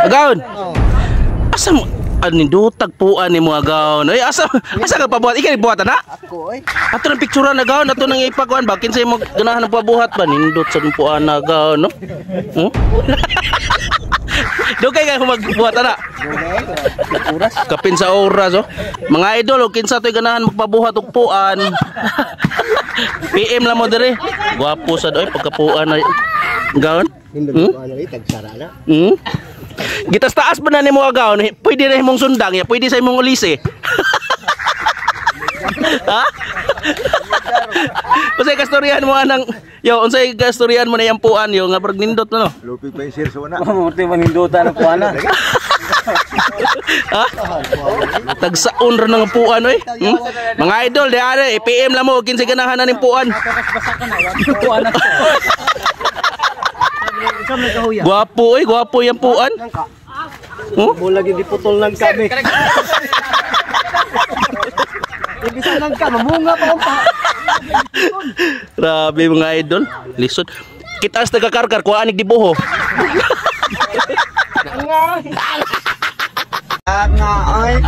Agaon. Asa mo nindutag puan nimo, agaon? Ay, asa asa ka pabuhat? Ikaw buhat na? Ako oy. Ato nang picturean, agaon, ato nang ipakuan ba kinsa mo ganahan ng pabuhat ba nindot sa puan, agaon, no? Huh? Dugay kay magbuhat ana. Oras. Kapin sa oras, oh. Mga idol, og kinsa to'y ganahan magpabuhat og puan, PM lang mo dire. Gwapo sad oy pagkapuan ay. Gaon? Nindot ko ano eh, tagsara na. Gitas taas ba na nimo, agaon? Pwede na imong sundang ya, pwede sa imong ulise. Ha? Unsay kastoryahan mo anang yo, unsay kastoryahan mo na yang puan yo nga barag nindot na, no? Lupit pa yung sirso na. Mamuti manindutan ang puana. Ha? Tagsaon ra nga puan oy. Mga idol, di are, i-PM lang mo kinsay ganahan na ning puan. Puana. Gwapo oy, gwapo yang puan. Oh? Bola gid putol lang kami. Ibisan lang ka, mamunga pa unta. Grabe, mga idol. Lisod. Kita sa nagkakarkar, kuha anig dibuho. Nga ay.